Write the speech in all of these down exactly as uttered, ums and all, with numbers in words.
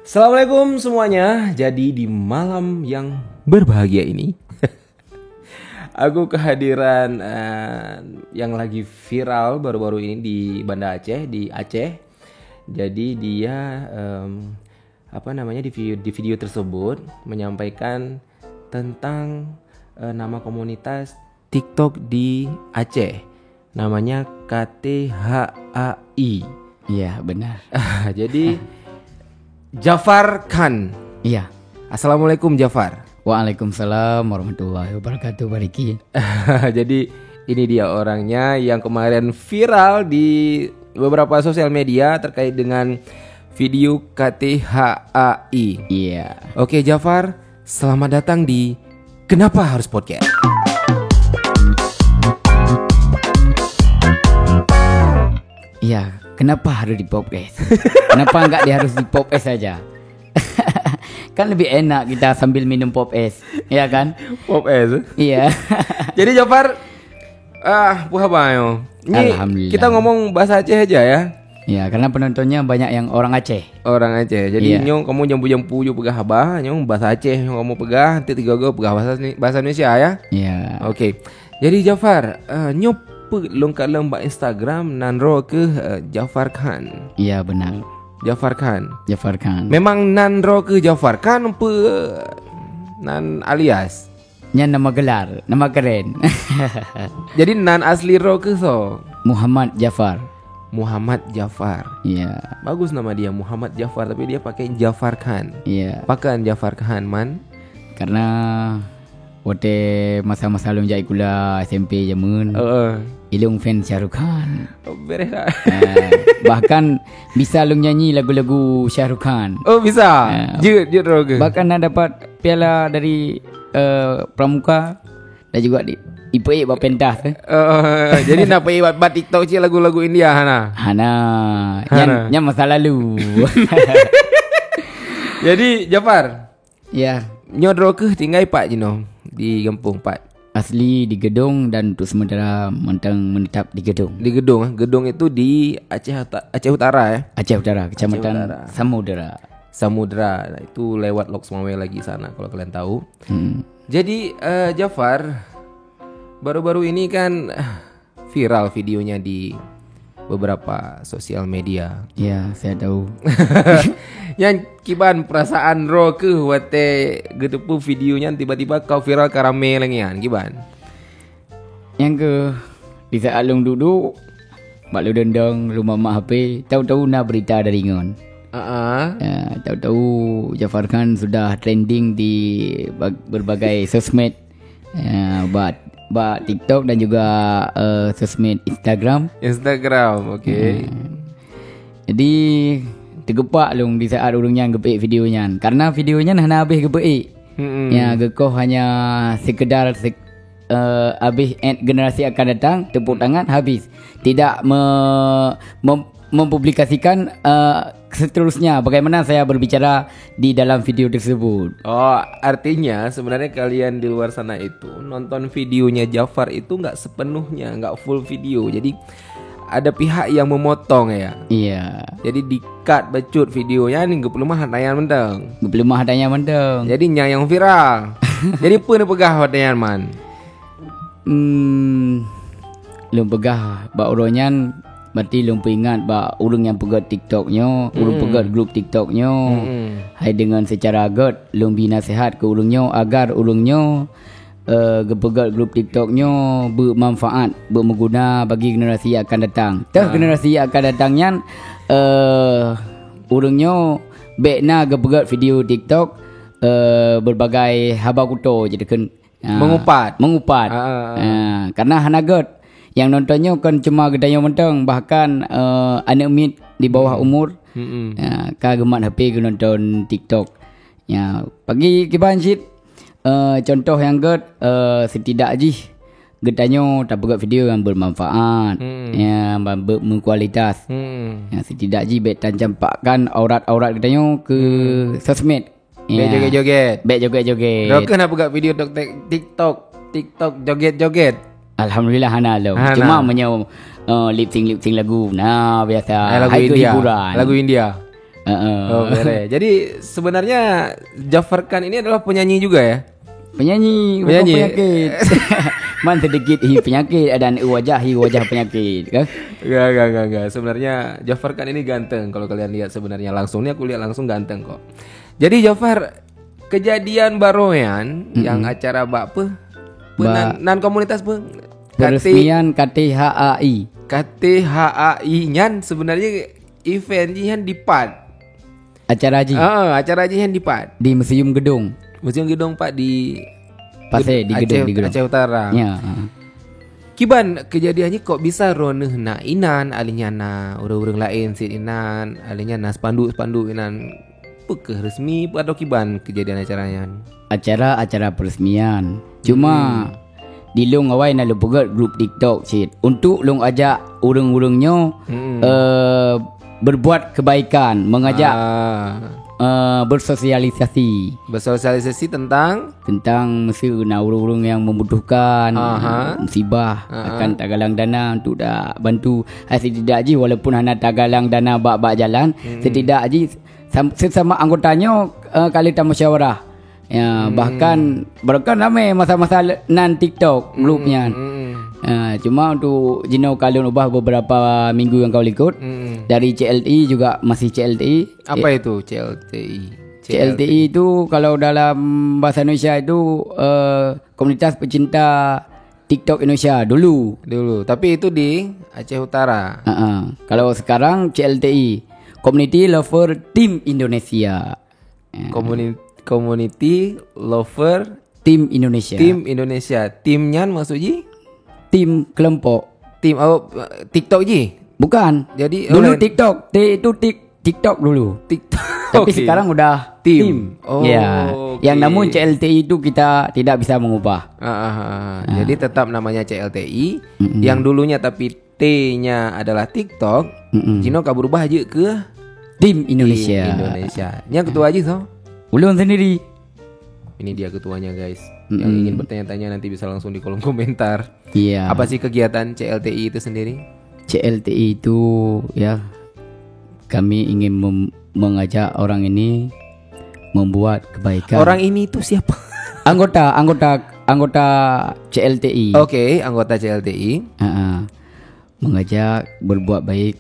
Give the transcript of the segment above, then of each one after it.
Assalamualaikum semuanya. Jadi di malam yang berbahagia ini, aku kehadiran, eh, yang lagi viral baru-baru ini di Banda Aceh, di Aceh. Jadi dia, em, apa namanya, di video, di video tersebut menyampaikan tentang, eh, nama komunitas TikTok di Aceh. Namanya K T H A I. Ya, benar. Jadi Jafar Khan. Iya. Assalamualaikum Jafar. Waalaikumsalam warahmatullahi wabarakatuh, Bariki. Jadi ini dia orangnya yang kemarin viral di beberapa sosial media terkait dengan video K T H A I. Iya. Oke Jafar, selamat datang di Kenapa Harus Podcast. Iya, kenapa harus di podcast? Kenapa enggak dia harus di podcast saja? Kan lebih enak kita sambil minum pop es, ya kan? Pop es. Iya. Jadi Jafar, ah, puh haba nyoe. Ni Alhamdulillah. Kita ngomong bahasa Aceh aja ya. Ya, karena penontonnya banyak yang orang Aceh. Orang Aceh. Jadi Iya. Nyoe kamu jampu-jampu ju peugah haba, nyoe bahasa Aceh nyoe kamu peugah, nanti tiga go peugah bahasa ni- bahasa Indonesia ya. Ya. Okey. Jadi Jafar, uh, nyoe peue lôn kalon bak Instagram nan droe keuh uh, Jafar Khan. Ya, benar. Jafar Khan. Jafar Khan. Memang nan droe keuh Jafar Khan peue nan alias. Nyan nama gelar, nama keren. Jadi nan asli droe keuh so. Muhammad Jafar. Muhammad Jafar. Ya. Bagus nama dia Muhammad Jafar tapi dia pakai Jafar Khan. Ya. Pakon Jafar Khan man? Karena watèe masa-masa lôn jak sikula S M P jameun, Heeh. ilung fan Shah Rukh Khan. Oh, beres dah. Eh, bahkan bisa lôn nyanyi lagu-lagu Shah Rukh Khan. Oh bisa. Ya. Jeuet jeuet droe keuh. Bahkan na dapat piala dari uh, Pramuka dan juga di ipeuék bak pentas eh. Uh, jadi nak pergi buat, buat TikTok cik lagu-lagu India hana. Hana. Hana. Nyan, nyan masa lalu. Jadi Jafar, Ya. Nyoe droe keuh tinggai pat jinoe di gampông pat? Asli di Gedong dan untuk sementara mantong menetap di Gedong. Di Gedong eh. Gedong itu di Aceh Uta- Aceh Utara eh. Aceh Utara, Kecamatan Utara. Samudera. Samudra. Nah, itu lewat Lhokseumawe lagi sana kalau kalian tahu. Hmm. Jadi eh, Jafar, baru-baru ini kan eh, viral videonya di beberapa sosial media. Ya, saya tahu. Nyan kiban perasaan droe keuh watèe geuteupeue video nyan tiba-tiba kau viral ka ramé lagèe nyan kiban. Nyang keuh di saat lôn duduk bak lôn dendong lôn mamak H P, tahu-tahu na berita dari ngon. Ah, Ya, tahu-tahu Jafar Khan sudah trending di bag- berbagai sosmed. Ya, bak bak TikTok dan juga uh, sosmed Instagram. Instagram, okey. Hmm. Jadi teugepak lôn di saat ureueng nyan geupeuék video nyan. Karena video nyan hana habéh geupeuék. Hmm. Ya, geukoh hanya sekedar se- uh, habéh at generasi akan datang, tepuk tangan habis. Tidak me- mem- mempublikasikan uh, seterusnya bagaimana saya berbicara di dalam video tersebut. Oh, artinya sebenarnya kalian di luar sana itu nonton videonya Jafar itu nggak sepenuhnya, nggak full video. Jadi ada pihak yang memotong ya. Iya. Jadi di-cut bacut videonya ni geupeulumah hadayan mantong. Geupeulumah hadayan mantong. Jadi nyang yang viral. Jadi peue neupeugah hadayan man? Hmm, lôn peugah bak uroe nyan berarti lôn peuingat bak ureueng nyang peugöt TikTok nyoe, ureueng peugöt grup TikTok nyoe. Hmm. Hai dengan secara göt lôn bi nasihat keu ureueng nyoe agar ureueng nyoe uh, geupeugöt grup TikTok nyoe beumanfaat, beumeuguna bagi generasi yang akan datang. Teuh generasi yang akan datang nyan uh, ureueng nyoe bèk na geupeugöt video TikTok uh, berbagai haba kuto je deukheun. Ah, Mengupat. Mengupat. Ah, ah, ah. Ah, karena hana göt. Yang nonton nyoe kon cuma geutanyoe mantong, bahkan uh, aneuk miet di bawah umur Hmm. uh, ka geumat H P geunonton TikTok. Ya, bagi kiban cit uh, contoh yang göt uh, setidak jih geutanyoe tapeugöt video yang bermanfaat. Hmm. Ya, berkualitas. Hmm. Ya, setidak jih bèk tacampakkan aurat-aurat geutanyoe ke sosmed. Bèk Ya. joget-joget. Bèk joget-joget. Droe keuh na peugah video TikTok, TikTok, TikTok joget-joget. Alhamdulillah hana lom. Hana. Cuma meunyoe uh, lip sync lip sync lagu. Nah, biasa. Eh, lagu Hai tu India. Hiburan. Lagu India. Heeh. Oh, beres. Jadi sebenarnya Jafar Khan ini adalah penyanyi juga ya? Penyanyi, bukan penyakit. Man sedikit hi penyakit, ada wajah hi wajah penyakit kan? Enggak, enggak, enggak, enggak. Sebenarnya Jafar Khan ini ganteng kalau kalian lihat sebenarnya langsung. Ni aku lihat langsung ganteng kok. Jadi Jafar, kejadian baroyan yang acara bak apa? Nan, nan komunitas apa? Peresmian K T H A I. K T H A I nyan sebenarnya event jih nyan di pat. Acara jih. Ah, acara jih nyan di pat. Di Museum Gedong. Museum Gedong pat di Pasé, di Gedong, di Gedong. Aceh Utara. Ya. Kiban kejadian nyan kok bisa droeneuh na inan, alih nyan na ureuëng-ureuëng laén sit inan, alih nyan na spanduk-spanduk inan. Peukeuh resmi atau kiban kejadian acara nyan? Acara-acara peresmian. Cuma di lôn awai na lôn peugét grup TikTok cit untuk lôn ajak ureuëng-ureuëng nyoe eh, berbuat kebaikan, mengajak eh, bersosialisasi. Bersosialisasi tentang? Tentang mesti na ureuëng-ureuëng yang membutuhkan musibah akan tagalang dana untuk dak bantu. Hai setidak jih walaupun hana tagalang dana bak-bak jalan, setidak jih sesama anggota nyoe eh, kali tamusyawarah. Ya, bahkan bahkan ramai masa-masa nan TikTok grup nyan. Ya, cuma untuk jinoe ka lôn ubah beberapa minggu yang kau likot dari C L T I juga masih C L T I. Apa itu C L T I? C L T I itu kalau dalam bahasa Indonesia itu eh, komunitas pecinta TikTok Indonesia dulu. Dulu, tapi itu di Aceh Utara. Uh-uh. Kalau sekarang C L T I, Community Lover Team Indonesia. Community Lover Team Indonesia. Team Indonesia. Team nyan maksud jih? Team kelompok. Team oh, TikTok jih? Bukan. Jadi dulu TikTok, T itu tik TikTok dulu. TikTok. Tapi sekarang udah Team. Team. Oh, ya. Yang namun C L T I itu kita tidak bisa mengubah. Ah, ah, ah. Jadi tetap namanya C L T I. Yang dulunya tapi T-nya adalah TikTok. Jinoe ka berubah aja ke Team Indonesia. Team Indonesia. Yang ketua aja so. Ulun sendiri. Ini dia ketuanya guys. Yang ingin bertanya-tanya nanti bisa langsung di kolom komentar. Iya. Apa sih kegiatan C L T I itu sendiri? C L T I itu ya kami ingin mem- mengajak orang ini membuat kebaikan. Orang ini itu siapa? Anggota, anggota, anggota C L T I. Oke, anggota C L T I. Ha-ha. Mengajak berbuat baik.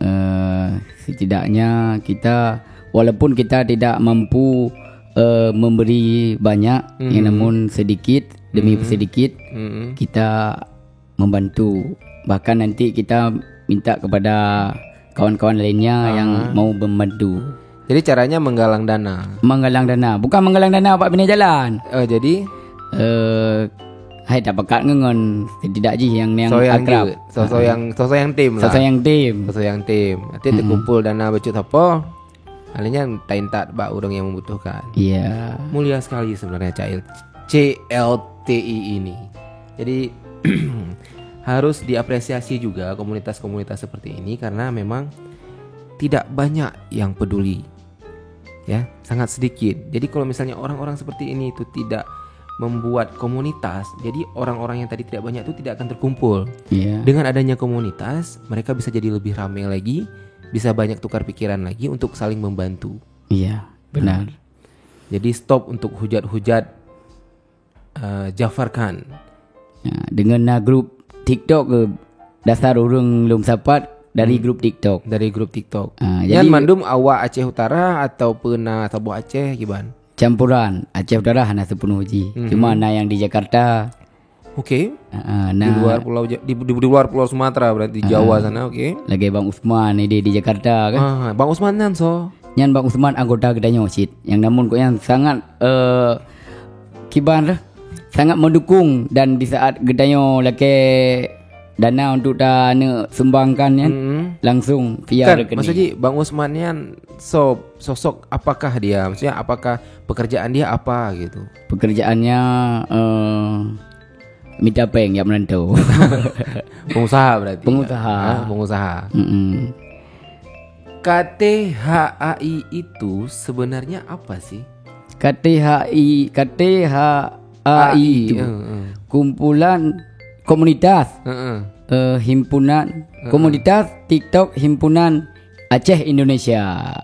Eh, setidaknya kita walaupun kita tidak mampu eh, memberi banyak, ya, namun sedikit demi sedikit kita membantu. Bahkan nanti kita minta kepada kawan-kawan lainnya yang mau membantu. Jadi caranya menggalang dana. Menggalang dana, bukan menggalang dana bak pinai jalan. Oh, jadi eh hai tak pekat ngon setidak jih yang yang so yang akrab. Sosok yang sosok yang tim lah. Sosok yang tim. Sosok yang tim. Nanti terkumpul dana bacut apa? Hal nyan taintat bak ureuëng yang membutuhkan. Iya. Mulia sekali sebenarnya C L T I ini. Jadi harus diapresiasi juga komunitas-komunitas seperti ini karena memang tidak banyak yang peduli. Ya, sangat sedikit. Jadi kalau misalnya orang-orang seperti ini itu tidak membuat komunitas, jadi orang-orang yang tadi tidak banyak itu tidak akan terkumpul. Iya. Dengan adanya komunitas, mereka bisa jadi lebih ramai lagi, bisa banyak tukar pikiran lagi untuk saling membantu. Iya, benar. Jadi stop untuk hujat-hujat uh, Jafar Khan. Ya, dengan na grup TikTok ke dasar urung lom sapat dari grup TikTok. Dari grup TikTok. Ah, jadi mandum awak Aceh Utara ataupun na saboh Aceh kiban? Campuran Aceh Utara hana sepenuh ji. Cuma na yang di Jakarta. Okey. Ah, di luar pulau di, di luar pulau Sumatera berarti Jawa sana, okey. Lagi Bang Usman ni di, di Jakarta kan. Ah, Bang Usman nyan so. Nyan Bang Usman anggota geutanyoe cit. Yang namun kok yang sangat eh kiban lah sangat mendukung dan di saat geutanyoe lakée dana untuk ta neuk sumbangkan kan langsung via kan, rekening. Maksud ji Bang Usman nyan so sosok apakah dia? Maksudnya apakah pekerjaan dia apa gitu? Pekerjaannya eh mita peng jak merantau. Pengusaha berarti. Pengusaha. Ha, pengusaha. Mm-mm. K T H A I itu sebenarnya apa sih? K T H I, K T H A I itu kumpulan komunitas eh, himpunan komunitas TikTok himpunan Aceh Indonesia.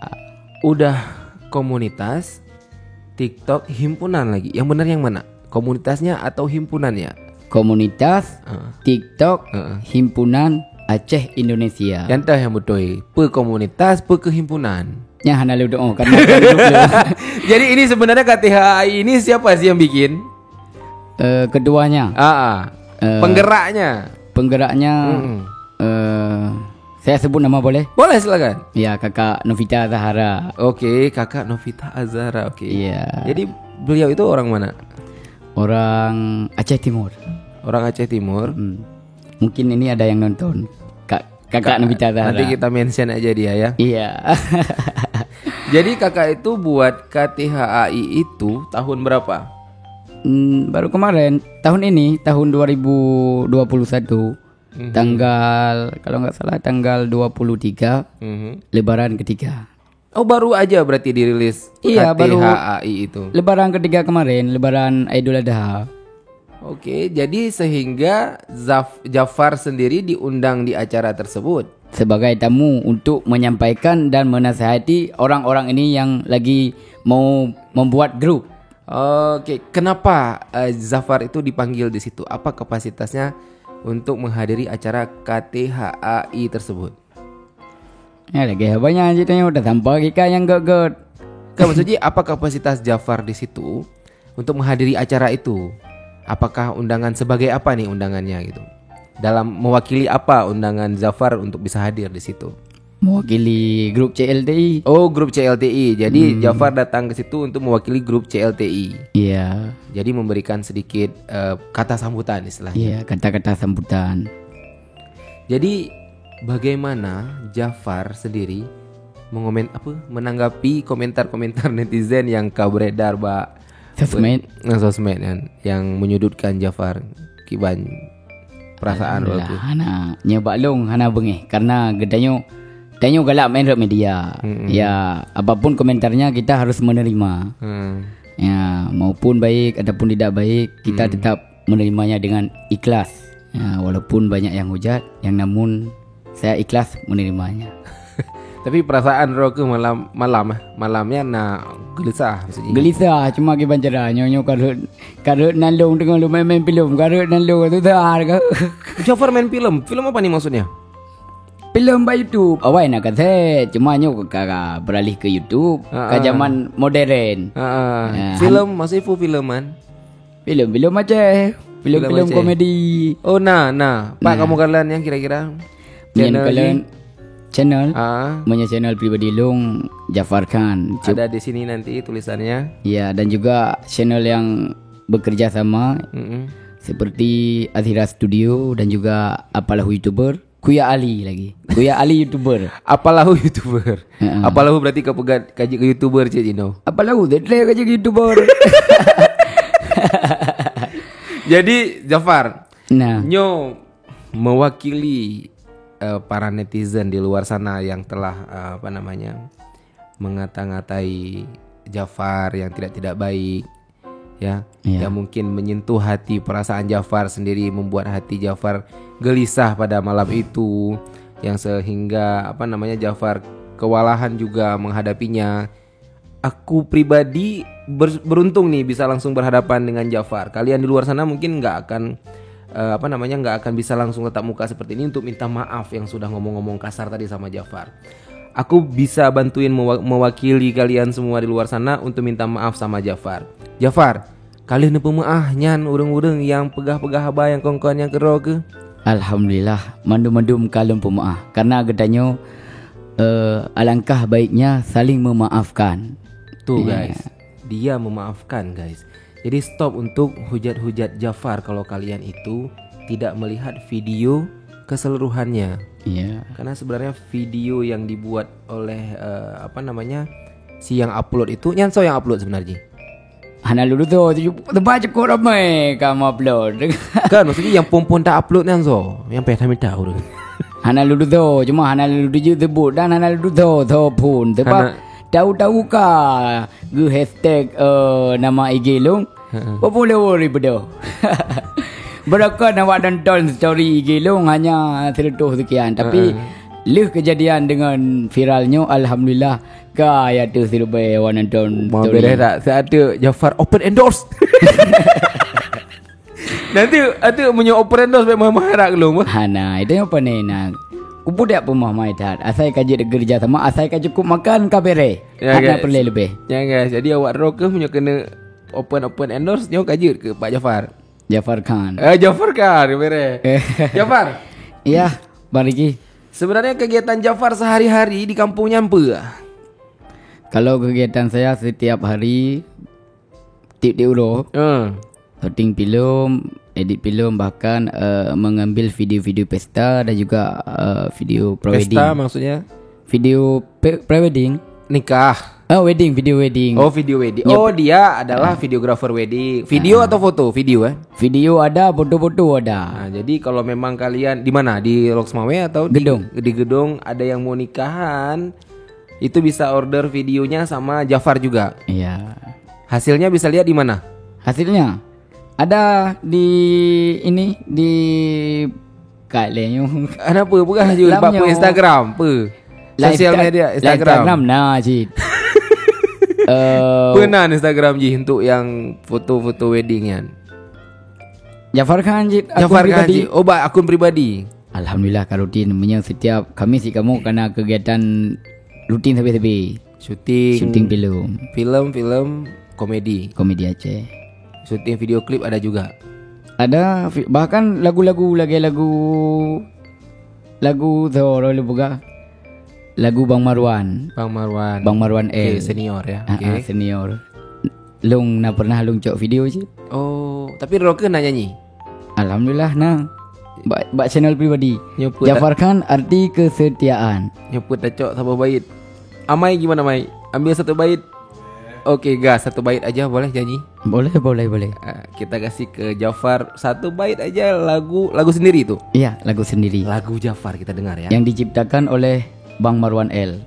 Udah komunitas, TikTok, himpunan lagi. Yang benar yang mana? Komunitasnya atau himpunannya? Komunitas, Ah. TikTok, Heeh. himpunan, Aceh Indonesia. Nyang teuh nyang beutôi. Peu komunitas, peu keu himpunan. Nyan hana lôn doa, karena bukan grup lôn. Jadi ini sebenarnya K T H A I ini siapa sih yang bikin? Eh, ketuanya. Ah, ah. Eh, Penggeraknya. Penggeraknya, Mm-mm. eh, saya sebut nama boleh? Boleh, silakan. Ya, Kakak Novita Zahara. Oke, Kakak Novita Azhara. Oke. Iya. Jadi beliau itu orang mana? Orang Aceh Timur. Orang Aceh Timur. Hmm. Mungkin ini ada yang nonton. Kak, Kakak Ka-, Novita Zahara. Nanti kita mention aja dia ya. Iya. Jadi Kakak itu buat K T H A I itu tahun berapa? Hmm, baru kemarin, tahun ini, tahun dua ribu dua puluh satu, Mhm. tanggal, kalau nggak salah, tanggal dua puluh tiga, Mhm. Lebaran ketiga. Oh, baru aja berarti dirilis Iya, baru K T H A I itu. Lebaran ketiga kemarin, Lebaran Idul Adha. Oke, jadi sehingga Zaf-, Jafar sendiri diundang di acara tersebut. Sebagai tamu untuk menyampaikan dan menasihati orang-orang ini yang lagi mau membuat grup. Oke, kenapa, eh, Zafar itu dipanggil di situ? Apa kapasitasnya untuk menghadiri acara K T H A I tersebut? Ya, lagèe haba nyan cit tanyoe, tasampah geuh nyang göt-göt. Kan, maksud jih, apa kapasitas Jafar di situ untuk menghadiri acara itu? Apakah undangan sebagai apa nih undangannya gitu? Dalam mewakili apa undangan Jafar untuk bisa hadir di situ? Mewakili grup C L T I. Oh, grup C L T I. Jadi, Hmm. Jafar datang ke situ untuk mewakili grup C L T I. Iya. Jadi, memberikan sedikit, eh, kata sambutan istilahnya. Iya, kata-kata sambutan. Jadi, bagaimana Jafar sendiri mengomen-, apa, menanggapi komentar-komentar netizen yang ka beredar bak Sosmed. Nah, sosmed kan, yang menyudutkan Jafar? Kiban perasaan Alhamdulillah, waktu. Hana. Nyoe bak lôn hana beungéh, karena geutanyoe, tanyoe galak main rot media. Mm-mm. Ya, apapun komentarnya kita harus menerima. Hmm. Ya, maupun baik ataupun tidak baik, kita Hmm. tetap menerimanya dengan ikhlas. Ya, walaupun banyak yang hujat, yang namun saya ikhlas menerimanya. Tapi perasaan droe keuh malam, malam, eh, malam nyan na geulisah maksud jih. Geulisah, cuma kiban cara nyoe, nyoe ka rhot, ka rhot nan lôn teungoh lôn main-main filem, ka rhot nan lôn susah ka. Jafar main filem? Filem apa nih maksudnya? Filem bak YouTube. Awai na kaset, cuma nyoe ka, ka beralih ke YouTube, Ha, ka ha. zaman modern. Ha, ha. Ya, Filem, han- maksudnya full filem kan? Filem-filem Aceh, filem-filem Filem Aceh. komedi. Oh, na, na. Pat Nah. kamoe kalön nyan kira-kira? Nyan Channel kalön jih? channel. Ah. Meunyoe channel pribadi lôn, Jafar Khan. Cuk- Ada di sini nanti tulisannya. Ya, dan juga channel yang bekerja sama Mm-mm. seperti Azhira Studio dan juga Apalah YouTuber. Kuya Ali lagi. Kuya Ali YouTuber. Apalahu YouTuber. Heeh. Apalahu berarti ka peugah ka jeuet keu YouTuber cit jinoe. Apalahu, Zetleh ka jeuet keu YouTuber. Jadi, Jafar, Nah. nyoe mewakili, eh, para netizen di luar sana yang telah, eh, apa namanya, mengata-ngatai Jafar yang tidak-tidak baik, ya, Iya. yang mungkin menyentuh hati perasaan Jafar sendiri, membuat hati Jafar gelisah pada malam itu, yang sehingga, apa namanya, Jafar kewalahan juga menghadapinya. Aku pribadi ber-, beruntung nih bisa langsung berhadapan dengan Jafar. Kalian di luar sana mungkin nggak akan, eh, apa namanya, nggak akan bisa langsung tatap muka seperti ini untuk minta maaf yang sudah ngomong-ngomong kasar tadi sama Jafar. Aku bisa bantuin mewa-, mewakili kalian semua di luar sana untuk minta maaf sama Jafar. Jafar, ka lheueh neupeumeu'ah nyan ureuëng-ureuëng nyang peugah-peugah haba nyang kon-kon nyang keudroe keuh? Alhamdulillah, mandum-mandum ka lôn peumeu'ah. Karena geutanyoe, eh, alangkah baiknya saling memaafkan. Tuh, Iya. guys. Dia memaafkan, guys. Jadi, stop untuk hujat-hujat Jafar kalau kalian itu tidak melihat video keseluruhannya. Iya. Karena sebenarnya video yang dibuat oleh, eh, apa namanya, si yang upload itu, nyan soe yang upload sebenarnya? Hana lôn tutoe, tu ju-, teuma cukôp ramai ka meuupload. Kan, maksudnya yang phon-phon ta-upload nyan soe? Nyang payah tamita ureuëng. Hana lôn tutoe, cuma hana lôn tuju sebut dan hana lôn tutoe soe phon. Sebab Hana. tahu-tahu ka geu-hashtag, eh, nama I G lôn, Heeh. berapa follower bedoh. Beureukat awak nonton story I G lôn hanya seratus sekian. Tapi Heeh. lheueh kejadian dengan viral nyoe, alhamdulillah, Ka ya tu si Rubai wan nonton. Mau story. Beres tak? Saya ada Jafar open endorse. Nanti ada punya open endorse baik mahal-mahal rak lu. Hana, itu yang apa ni nak? Kubu dak pemah mai that. Asai ka jeuet kerja sama, asai ka cukup makan ka bere. Ya, hana guys. Perlu lebih. Ya guys, jadi awak roke punya kena open open endorse nyoh ka jeuet ke Pak Jafar. Jafar Khan. Eh, Jafar Khan, bere. Jafar. Ya, Bang Riki. Sebenarnya kegiatan Jafar sehari-hari di kampung nyan apa? Kalau kegiatan saya setiap hari, tiap-tiap uroe, hmm, syuting filem, edit filem, bahkan, eh, mengambil video-video pesta dan juga, eh, video pre-wedding. Pesta maksudnya? Video pre- pre-wedding. Nikah. Oh, wedding, video wedding. Oh, video wedding. Ya. Oh, dia adalah videographer wedding. Video atau foto? Video, eh? Video ada, foto-foto ada. Nah, jadi kalau memang kalian di mana? Di Lhokseumawe atau di gedung? Di gedung, ada yang mau nikahan, itu bisa order videonya sama Jafar juga. Iya. Hasilnya bisa lihat di mana? Hasilnya ada di ini, di kat leh nyoe. Kenapa? Bukan je bak Instagram, apa? Sosial media, Instagram. Instagram nah cit. Eh, pernah Instagram jih untuk yang foto-foto wedding kan? Jafar Khan cit, akun Jafar Khan pribadi. Cit. Oh, bak akun pribadi. Alhamdulillah ka rutin. Meunyoe setiap Khamis cit kamoe kana kegiatan rutin sabe-sabe. Syuting. Syuting filem. Filem-filem komedi. Komedi Aceh. Syuting video klip ada juga. Ada, bahkan lagu-lagu lagi lagu, lagu tu orang lu peugah. Lagu Bang Marwan. Bang Marwan. Bang Marwan L. Okey, senior ya. Ha, okey. Senior. Long na pernah long cok video cit. Oh, tapi roke na nyanyi. Alhamdulillah na. Bak, bak channel pribadi. Jafar Khan arti kesetiaan. Nyeput tacok saboh bait. Amai gimana, Mai? Ambil satu bait. Oke, gas satu bait aja boleh nyanyi? Boleh, boleh, boleh. Ah, kita kasih ke Jafar satu bait aja lagu, lagu sendiri tu. Iya, lagu sendiri. Lagu Jafar kita dengar ya. Yang diciptakan oleh Bang Marwan L.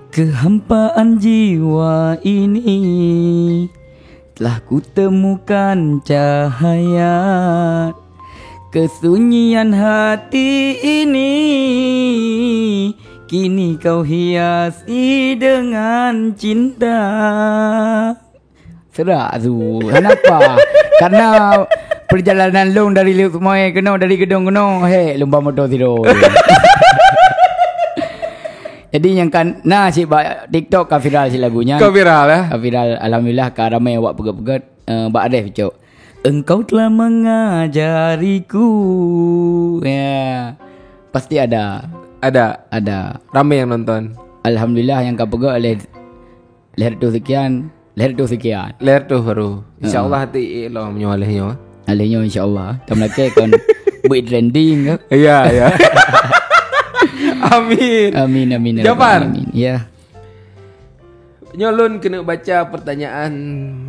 Kehampaan jiwa ini telah kutemukan cahaya. Kesunyian hati ini kini kau hiasi dengan cinta. Serak tu. Kenapa? Karena perjalanan long dari Lhokseumawe keunoe, dari gedong keunoe, hek lumba motor sidroe. Jadi nyang kan na cit bak TikTok ka viral cit lagu nyan. Ka viral, eh? Ka viral, alhamdulillah ka ramai awak peugét-peugét, eh, bak adeh picok. Engkau telah mengajariku. Ya. Pasti ada. Ada. Ada. Ramai yang nonton. Alhamdulillah yang ka peugét oleh lhèe reutôh sekian, lhèe reutôh sekian. Lhèe reutôh baru. Insya-Allah nanti ilong meunyoe lhèe nyoe. Lhèe nyoe insya-Allah. Ka meulakèe kon buet trending ke? Ya, ya. Amin. Amin, amin, ya Rabbal Alamin. Ya. Nyoe lôn keuneuk baca pertanyaan,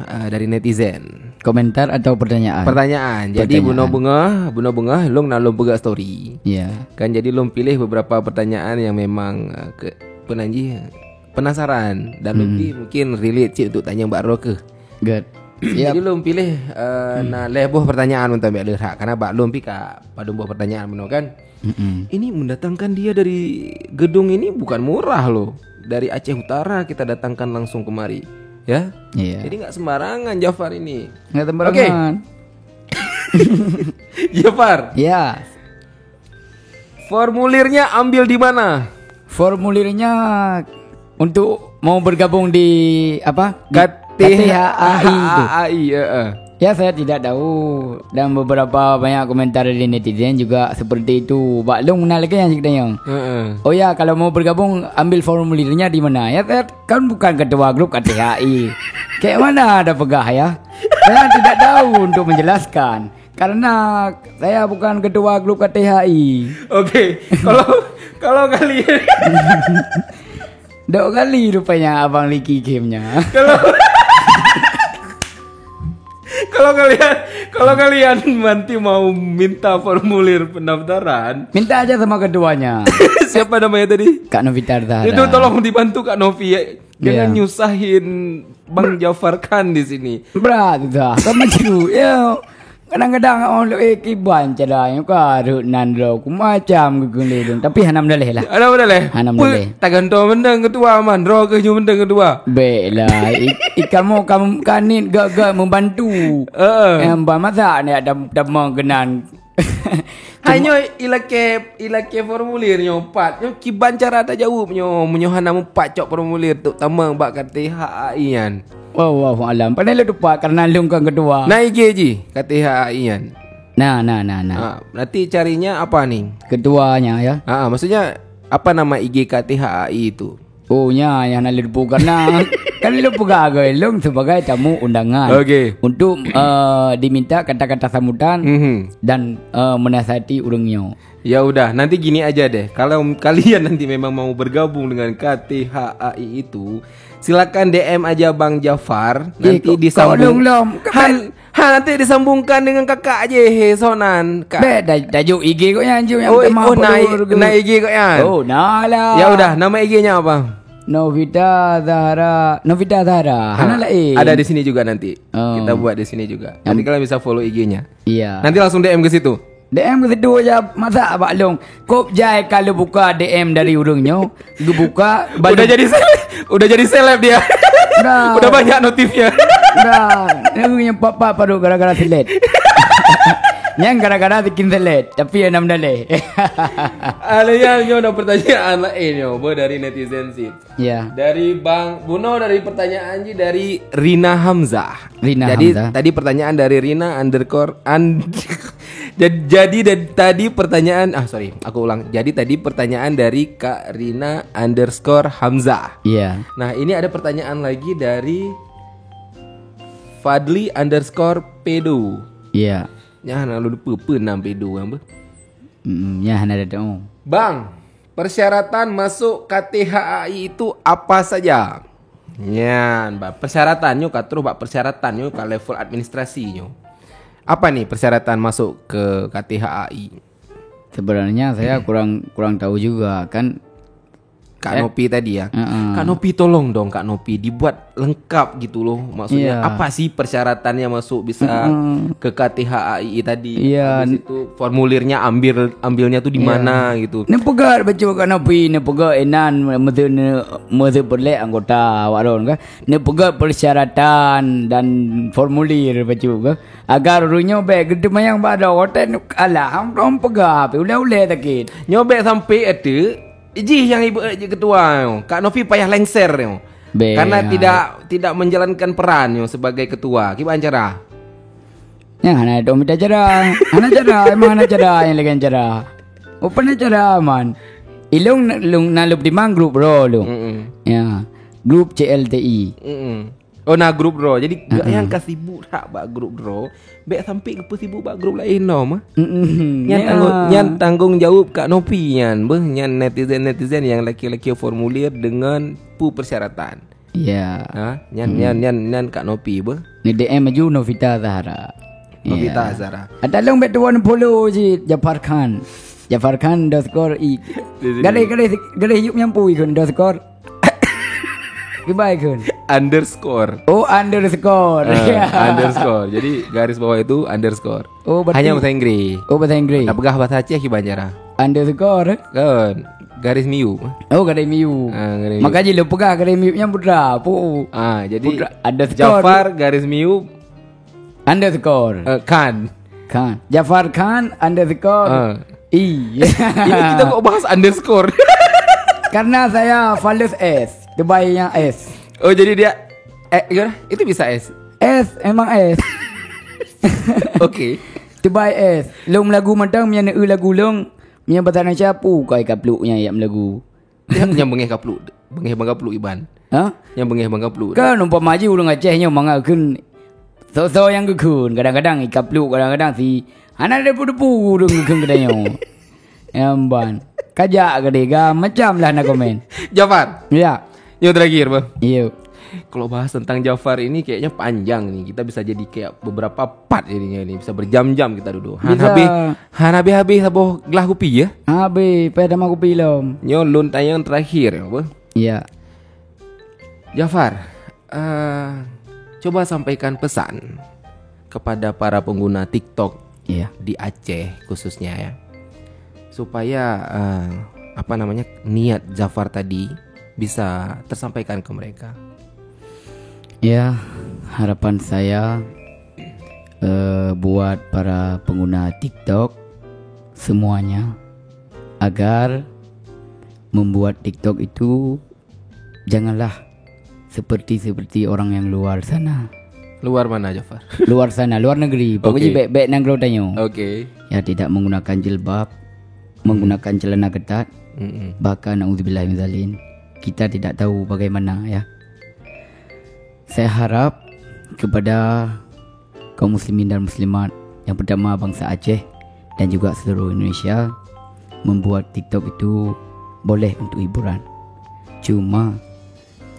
ah, dari netizen. Komentar atau pertanyaan? Pertanyaan. Jadi, pertanyaan. Bunoe beungoh, bunoe beungoh, lôn na lôn peugah story. Ya. Kan, jadi lôn pilih beberapa pertanyaan yang memang, ah, ke, peunanjih penasaran dan lôn pi mungkin relate cit untuk tanya bak droe keuh. Good. Jadi lôn pilih, eh, na lhèe boh pertanyaan untuk ambil leurak karena bak lôn pi ka padum boh pertanyaan bunoe kan. Mm-mm. Ini mendatangkan dia dari gedung ini bukan murah loh. Dari Aceh Utara kita datangkan langsung kemari, ya. Iya. Jadi nggak sembarangan Jafar ini. Nggak sembarangan. Oke. Jafar. Ya. Formulirnya ambil di mana? Formulirnya untuk mau bergabung di apa? Di K T H A I itu. K T H A I, heeh. Ya, saya tidak tahu. Dan beberapa banyak komentar dari netizen juga seperti itu. Bak lôn na lagèe nyang cit tanyong. Heeh. Oh ya, kalau mau bergabung, ambil formulirnya di mana? Ya, saya kan bukan ketua grup K T H A I. Kayak mana ada peugah ya? Saya tidak tahu untuk menjelaskan. Karena saya bukan ketua grup K T H A I. Oke, kalau, kalau kalian Dok kali rupanya Abang Liki gamenya. Kalau, kalau kalian, kalau kalian nanti mau minta formulir pendaftaran, minta aja sama ketuanya. Siapa namanya tadi? Kak Novita Zahra. Itu tolong dibantu Kak Novi ya. Jangan nyusahin Bang Jafar Khan di sini. Berat dah. Sama cu. Ya. Kadang-kadang oh lôn eh kiban cara nyoe ka rhot nan droe ku macam geukheun lé lôn. Tapi hana meudaleh lah. Hana meudaleh. Hana meudaleh. Peuet, tagantoe mantong keudua man, droe keuh nyoe mantong keudua. Bèk lah. I, i kamoe kam kanit gak-gak membantu. Heeh. Nyang ba masak ni ada tamong keunan. Hanyoe ilakèe, ilakèe formulir nyoe pat. Nyoe kiban cara tajaweueb nyoe, meunyoe hana mupat cok formulir tu tamong bak K T H A I nyan. Wallahu alam. Pandai lôn tupat karena lôn kon keudua. Na I G jih K T H A I nyan. Nah, nah, nah, nah. Ha, nanti carinya apa ni? Keduanya ya. Ha, maksudnya apa nama I G K T H A I itu? Oh, nya yang hana leudepu karena kan lôn peugah agoi lôn sebagai tamu undangan. Okey. Untuk eh, diminta kata-kata sambutan Mhm. dan eh, menasihati ureuëng nyoe. Ya udah, nanti gini aja deh. Kalau kalian nanti memang mau bergabung dengan K T H A I itu, silakan D M aja Bang Jafar. Eh, nanti kok, disambung. Kok lom, lom. Han, ha nanti disambungkan dengan kakak aja he Sonan. Kak. Beh, dah, dah juk I G kok yang juk yang Oh, oh, naik, naik I G kok yang. Oh, nah lah. Ya udah, nama I G-nya apa? Novita Zahra, Novita Zahra. Ha, hana lain. Ada di sini juga nanti. Oh. Kita buat di sini juga. Nanti kalian bisa follow I G-nya. Iya. Nanti langsung D M ke situ. D M ke situ aja masak abak long. Kop jai kalau buka D M dari urung nyo, gebuka udah jadi seleb, udah jadi seleb dia. Dah. Udah banyak notifnya. Dah. Neu yang papa paru gara-gara selet. Nyang gara-gara bikin selet, tapi yang enam daleh. Alaya nyo ada pertanyaan lain nyo, apa dari netizen sih. Ya. Dari Bang Buno dari pertanyaan ji dari Rina Hamzah. Rina Jadi Hamzah. Tadi pertanyaan dari Rina underscore an Jad- jadi da- tadi pertanyaan ah sorry aku ulang. Jadi tadi pertanyaan dari Kak Rina underscore Hamzah. Iya. Nah ini ada pertanyaan lagi dari Fadli underscore Pedo. Iya. Nyan lalu lupa apa nama Pedo kan apa? Hmm, ya hana ada tahu. Bang, persyaratan masuk K T H A I itu apa saja? Nyan, ba persyaratan nyoe ka terus bak persyaratan nyoe ka level administrasi nyoe. Apa ni persyaratan masuk ke K T H A I? Sebenarnya saya kurang kurang tahu juga kan. Kak Eh. Nopi tadi ya. Heeh. Kak Nopi tolong dong Kak Nopi dibuat lengkap gitu loh. Maksudnya Iya. apa sih persyaratannya masuk bisa Mm-mm. ke K T H A I tadi? Iya. Habis itu formulirnya ambil ambilnya tuh di Iya. mana gitu? Neupeugah bacut Kak Nopi, neupeugah inan meuteun meuteun peureulèe anggota awak lôn kan. Neupeugah persyaratan dan formulir bacut kan. Agar ureueng nyoe bèk geuteumayang bak droe watèe alah hom peugah pih ulèe-ulèe sakét. Nyoe bèk sampai ateueh Jih nyang ibu eh, ketua nyoe. Kak Novi payah lengser nyoe. Beh, Karena ya. tidak tidak menjalankan peran nyoe sebagai ketua. Kiban cara? Nyang hana dong minta cara. Hana cara, emang hana cara yang lain cara. Apa na cara man? Ilong long na lub di mang grup ro long. Mm-mm. Ya. Grup C L T I. Mm-mm. Oh na grup draw. Jadi uh-uh. Yang ka sibuk tak bak grup draw, bek sampai ke sibuk bak grup lain no mah. Mm-mm. Nyan, yeah. tanggung, nyan tanggung jawab Kak Nopi nyan beh, nyan netizen-netizen yang laki-laki formulir dengan pu persyaratan. Ya. Ha? Nyan, hmm. nyan, nyan, nyan Kak Nopi beh. Ni D M aju Novita Zahra. Novita ya. Zahra. Ada long bet tuan follow si Jafar Khan. Jafar Khan underscore i. Garis garis garis yuk nyampu ikon underscore. Kibai kun. Underscore. Oh, underscore. Uh, ya. Underscore. Jadi garis bawah itu underscore. Oh, berarti... Hanya bahasa Inggris. Oh, bahasa Inggris. Tak pegang bahasa Aceh kiban cara. Underscore. Kan. Garis miu. Oh, garis miu. Ah, garis miu. Makanya lu pegang garis miu yang putra. Pu. Ah, jadi putra underscore. Jafar garis miu underscore. Uh, Khan. Khan. Jafar Khan underscore. Uh. I. Ini kita kok bahas underscore? Karena saya fales S. Dubai yang S. Oh, jadi dia eh gimana? Itu bisa S. S emang S. Oke. Dubai S. Long lagu mantang punya ne lagu long. Punya bahasa Indonesia pu kai kapluk nya yang lagu. Nyang beungéh kapluk, beungéh bang kapluk iban. Ha? Nyang beungéh bang kapluk. Kan umpama ji ureueng Aceh nyoe mangat kheun so-so nyang geukheun, kadang-kadang i kapluk, kadang-kadang si hana depu-depu ureueng geukheun geutanyoe. Emban. Kajak geude ga macam lah na komen. Jafar. Ya. Yang terakhir bah. Iya. Kalau bahas tentang Jafar ini kayaknya panjang nih. Kita bisa jadi kayak beberapa part jadinya ini. Bisa berjam-jam kita duduk. Han habis, han habis-habis saboh gelah kopi ya? Habis, payah tamah kopi lom. Nyo lôn tanyong terakhir apa? Iya. Jafar, uh, coba sampaikan pesan kepada para pengguna TikTok Iya. di Aceh khususnya ya, supaya eh, apa namanya, niat Jafar tadi bisa tersampaikan ke mereka. Ya, harapan saya eh, buat para pengguna TikTok semuanya agar membuat TikTok itu janganlah seperti seperti orang yang luar sana. Luar mana, Jafar? Luar sana, luar negeri. Pokoknya Okey. Baik-baik nanggroe tanyoe. Oke. Ya, tidak menggunakan jilbab, menggunakan celana ketat, Mm-mm. bahkan naudzubillah min zalik, kita tidak tahu bagaimana ya. Saya harap kepada kaum muslimin dan muslimat, yang pertama bangsa Aceh dan juga seluruh Indonesia, membuat TikTok itu boleh untuk hiburan. Cuma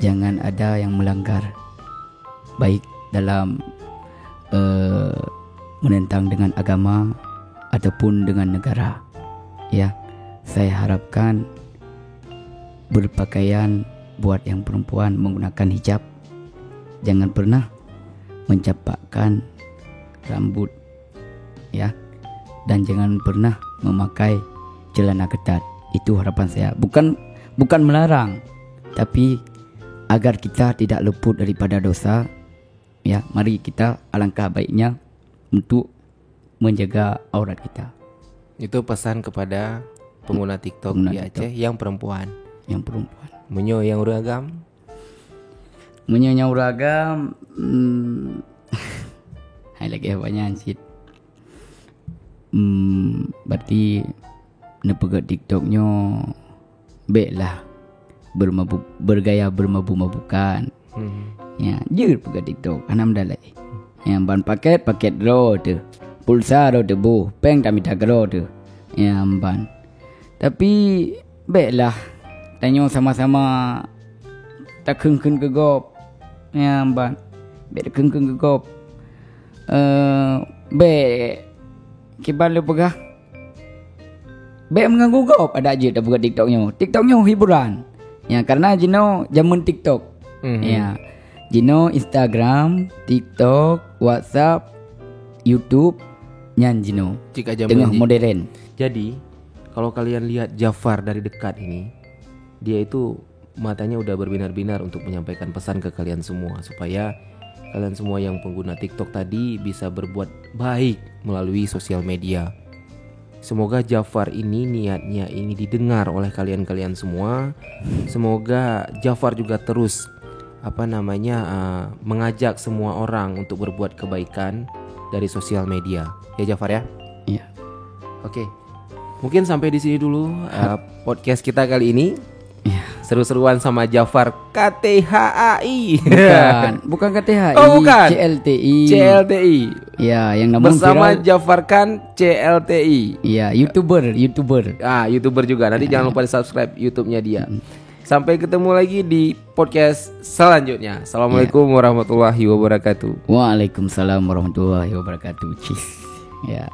jangan ada yang melanggar, baik dalam eh, menentang dengan agama ataupun dengan negara. Ya, saya harapkan berpakaian buat yang perempuan menggunakan hijab. Jangan pernah mencapakkan rambut, ya, dan jangan pernah memakai celana ketat. Itu harapan saya. Bukan bukan melarang, tapi agar kita tidak luput daripada dosa, ya, mari kita alangkah baiknya untuk menjaga aurat kita. Itu pesan kepada pengguna TikTok Pengguna di TikTok. Aceh yang perempuan. Yang perempuan. Meunyoe yang ureueng agam, Meunyoe nyang ureueng agam, hmm, hai lagèe banyak cit. Hmm, berarti neupeugah TikTok nyoe bèk lah bermabu, bergaya bermabuk-mabukan. hmm, Ya, jeuet peugah TikTok, hana meudalai. Ya, ban paket, paket droe teuh. Pulsa droe teuh boh, péng tamita keudroe teuh. Ya, ban. Tapi bèk lah tanyoe sama-sama takheun-kheun keu gob. Ya, ban. Bèk takheun-kheun keu gob. Eh, bèk kiban lôn peugah. Bèk meuganggu gob adak jeuet tapeugah TikTok nyoe. TikTok nyoe hiburan. Ya, karena jinoe jameun TikTok. Mhm. Ya. Jinoe Instagram, TikTok, WhatsApp, YouTube nyan jinoe. Cik aja Tengah menji- modern. Jadi, kalau kalian lihat Jafar dari dekat ini, dia itu matanya udah berbinar-binar untuk menyampaikan pesan ke kalian semua, supaya kalian semua yang pengguna TikTok tadi bisa berbuat baik melalui sosial media. Semoga Jafar ini, niatnya ini didengar oleh kalian-kalian semua. Semoga Jafar juga terus, apa namanya, uh, mengajak semua orang untuk berbuat kebaikan dari sosial media. Ya, Jafar, ya? Iya. Oke. Mungkin sampai di sini dulu uh, podcast kita kali ini. Iya. Seru-seruan sama Jafar K T H A I. Bukan, bukan K T H I, Oh, bukan. C L T I. C L T I. Ya, yang namun Bersama viral. Jafar Khan C L T I. Ya, YouTuber, YouTuber. Ah, YouTuber juga. Nanti jangan lupa di-subscribe YouTube-nya dia. Sampai ketemu lagi di podcast selanjutnya. Assalamualaikum warahmatullahi wabarakatuh. Waalaikumsalam warahmatullahi wabarakatuh. Cheers. Ya.